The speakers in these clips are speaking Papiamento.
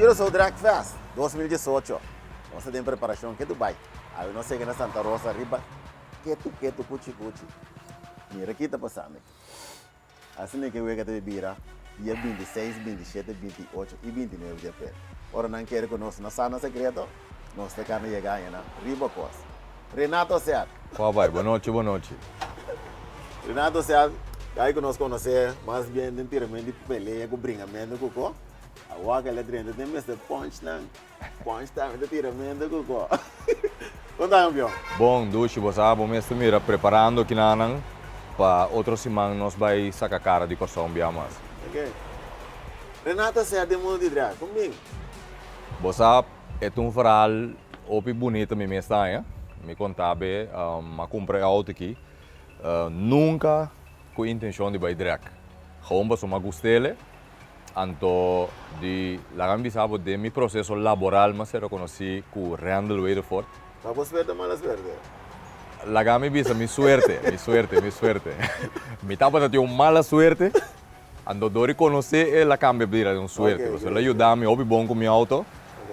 Curaçao Drag Fest 2018. Nos ta den preparacion ke Dubai. Awe nos yega na Santa Rosa riba ketu ketu kuchi kuchi. Mira ki ta pasando aki. Asina ke wega ta bira dia 26, 27, 28 y 29 di april. Ora nan kere ku nos no sa nan sekreto, nos ta kana yega añanan riba kos. Renato Ser. Kua bai? Bonochi, bonochi. Renato Ser, kai ku nos konosé mas bien den tiramentu di pelea ku bringamentu ku ko. Awor ke el a drenta den mester punch nan. Punch tambe ta tiramentu ku ko. Kon ta kampion? Bon, dushi, bo sa bo mester mira preparando kinanan pa otro siman nos bai saka kara di Kòrsou un bia mas. Ok. Renato Ser den mundu di drag, kon bin? Bo sa e ta un verhaal hopi bunita mi mes ta haña. Mi konta be, a kumpra e outo aki nunka ku intenshon di bai drag. Gewoon pasobra mi a gust'ele. Anto di laga mi bisa bo den mi proseso laboral mi a ser rekonosí ku Randall Wedervoort. Ta bo suerte o mala suerte? Laga mi bisa mi suerte, mi suerte, mi suerte. Mi tabata tin un mala suerte, anto dor di konosé el a kambia bira den un suerte. Pasobra el a yuda mi hopi bon ku mi outo.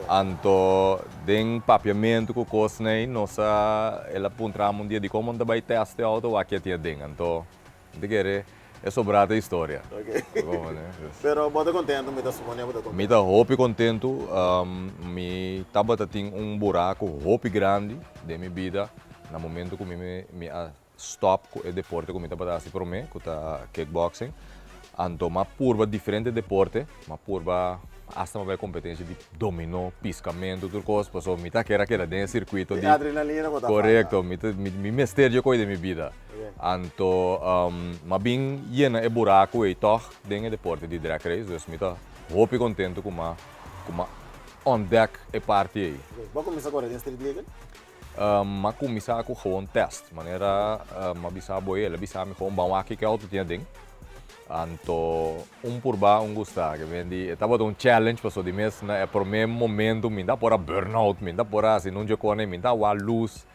Anto den papiamentu ku kosnan ei nos a, el a puntra mi un dia dikon bo no ta bai tèst e outo wak ke tin aden. Anto Mi ta kere e sobrá ta historia. Pero bo ta kontentu? Mi ta suponé bo ta kontentu. Mi ta hopi kontentu. Mi tabata tin un buraku hopi grandi den mi bida na momentu ku mi mi a stòp ku e deporte ku mi tabata hasi promé, ku ta kickboxing. Anto mi a purba diferente deporte, mi a purba asta mi a bai kompetensia di dominó, piskamentu, tur kos, pasobra mi ta kere a keda den e sirkuito di. E adrenalina ku ta falta. Korekto, mi ta mi mester dje koi den mi bida. Anto m'a bin yena e buraku ei tòg den e deporte di drag race, dus mi ta hopi kontentu ku m'a ku m'a ontdek e parti ei. Bo a kuminsá kore den street legal? M'a kuminsá ku gewoon tèst, manera m'a bisa bo ei, el a bisa mi gewoon ban wak kiko e outo tin aden. Anto un purba un gusta, ke men di e tabata un challenge pasobra di mes na e promé momento mi ta por a burnout, mi ta por a hasi nunca kone, mi ta wak lus.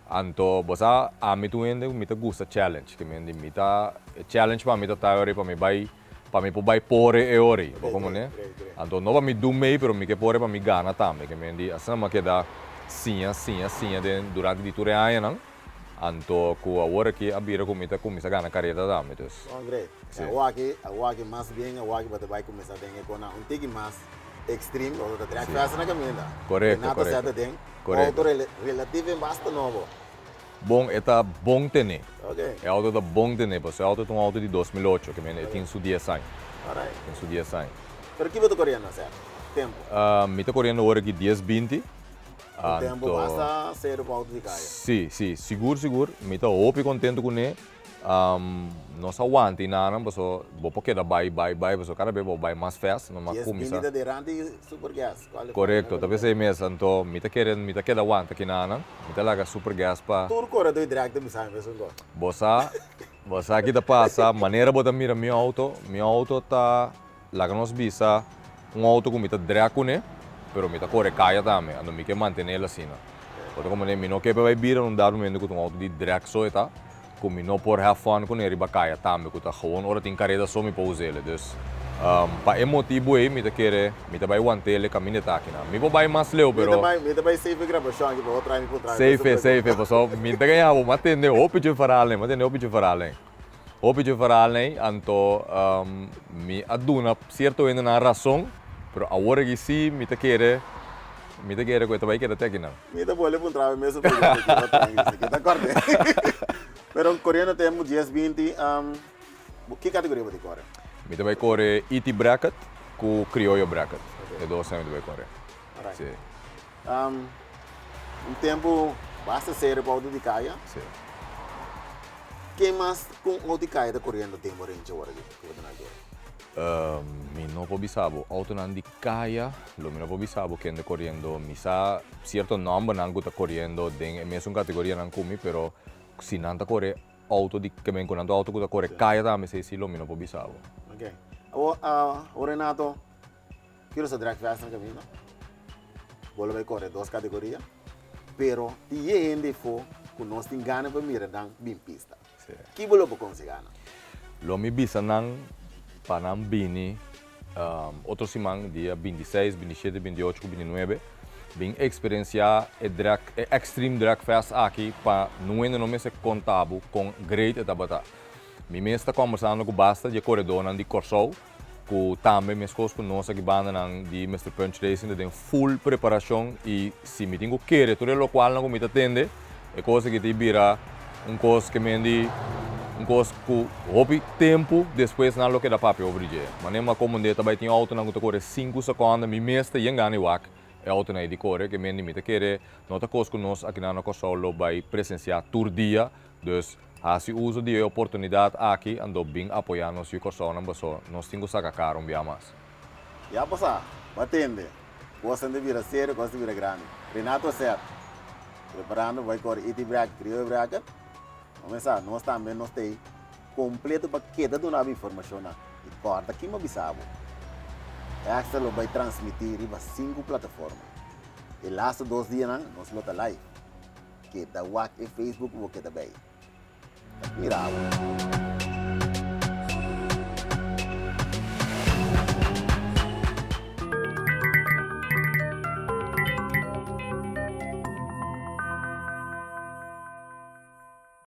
Anto bo sa ami ta un hende ku mi ta gusta challenge, ke men di mi ta e challenge pa mi ta ta ori pa mi bai pa mi por bai pore e ori, bo komprende? Anto no pa mi du mei pero mi ke pore pa mi gana tambe, ke men di asina mi a keda siña siña siña den durante di tur e añanan, anto ku awor aki a bira ku mi ta kuminsa gana kareda tambe, dus. Oh great, awor aki awor aki mas bien awor aki bo ta bai kuminsa den e kona un tiki mas extreme, bo ta drag fast na kaminda, Korekto, korekto. Korekto. Auto relativamente basta nobo. Bon, e ta bon tene. E auto ta bon tene, pasobra e auto ta un auto di 2008, ke mende e tin su dies aña. Alright. Tin su dies aña. Pero ki bo ta koriendo asina? Tempo? Mi ta koriendo ora ki dies binti. Un tempo basta serio pa auto di kaya. Si, si. Sigur, sigur. Mi ta hopi kontento kuné. Nos a wanta i nanan paso bo por keda bai bai bai paso kada bes bo bai mas fast no mas Dies kuminsa. bini ta derante i super gas qualify. Korekto ta p'esei mes anto mi ta kere mi ta keda wanta ki nanan mi ta laga super gas pa. Tur koredó i drag ta bisa mi mesun kos. Bo sa bo sa ki ta pasa manera bo ta mira mi outo mi outo ta laga nos bisa un outo ku mi ta drag kuné pero mi ta kore kaya tambe anto mi ke mantenel asina bo ta komprende mi no ke pa bai bira un dado momento ku ta un outo di drag so e ta. Ku mi no por have fun kuné riba kaya tambe ku ta gewoon ora tin kareda so mi por us'ele. Dus pa e motibu ei mi ta kere mi ta bai want'ele kaminda e ta akinan. Mi por bai mas leu pero. Mi ta bai safe e grabashon aki pa otro aña mi por traha. Safe e, safe e pasobra mi ta gaña bo, mi a tende hopi dje verhalen, mi a tende hopi dje verhalen. Hopi dje verhalen ei anto mi a duna sierto hendenan rason pero awor aki si mi ta kere mi ta kere ku e ta bai keda te akinan. Mi ta bolbe puntra mi mesun pregunta ki bo ta bisa ki ta korde. Pero koriendo tempu dies binti, ki kategoria bo ta kore? Mi ta bai kore ET bracket ku Crioyo bracket. E dos mi ta bai kore. Alright. Si. Un tempu basta serio pa auto di kaya. Si. Ken mas ku un auto di kaya ta koriendo den bo renchi awor aki ku bo ta na altura? Mi no por bisa bo autonan di kaya, lo mi no por bisa bo kende koriendo. Mi sa sierto nòmbernan ku ta koriendo den e mesun kategorianan ku mi, pero si nan ta kore outo di ke men ku nan ta outo ku ta kore kaya tambe esei si lo mi no por bisa bo. Ok. Awor, awor Renato, kiko sa drag fast na kaminda? Bo lo bai kore dos kategoria, pero tin ye hende afó ku nos tin gana pa mira nan bin pista. Ki bo lo por konsehá nan? Lo mi bisa nan pa nan bini. Otro siman, dia 26, 27, 28 ku 29, bin eksperensiá e drag, e Extreme Drag Fest aki pa nuende no mester konta bo kon great e tabata. Mi mes ta kòmbersando ku basta di e koredónan di Kòrsou ku tambe meskos ku nos aki bandanan di Mister Punch Racing ta den full preparashon i si mi tin ku kere tur e lokualnan ku mi ta tende e kos aki ta bira un kos ke men di un kos ku hopi tempu despues nan lo keda papia over di dje. Manera mi a komprende ta bai tin outonan ku ta kore sinku sekonda mi mes ta yen gana di wak e outonan ei di kore ke men di mi ta kere no ta kos ku nos akinan na Kòrsou lo bai presensiá tur dia dus Hasi uso di e oportunidat aki anto bin apoyá nos yu Kòrsounan paso nos tin ku saka kara un bia mas. Ya pasá, bo a tende. Kosnan ta bira serio, kos ta bira grandi. Renato Ser, preparando bai kore ET Bracket, Crioyo Bracket. Bo mester sa, nos tambe nos ta ei kompleto pa keda duna bo informashonnan. I kòrda kin bo bisa bo. Extra lo bai transmití riba sinku plataforma. E lastu dos dianan nos lo ta live. Keda wak e Facebook bo keda bay. Ta mira bo.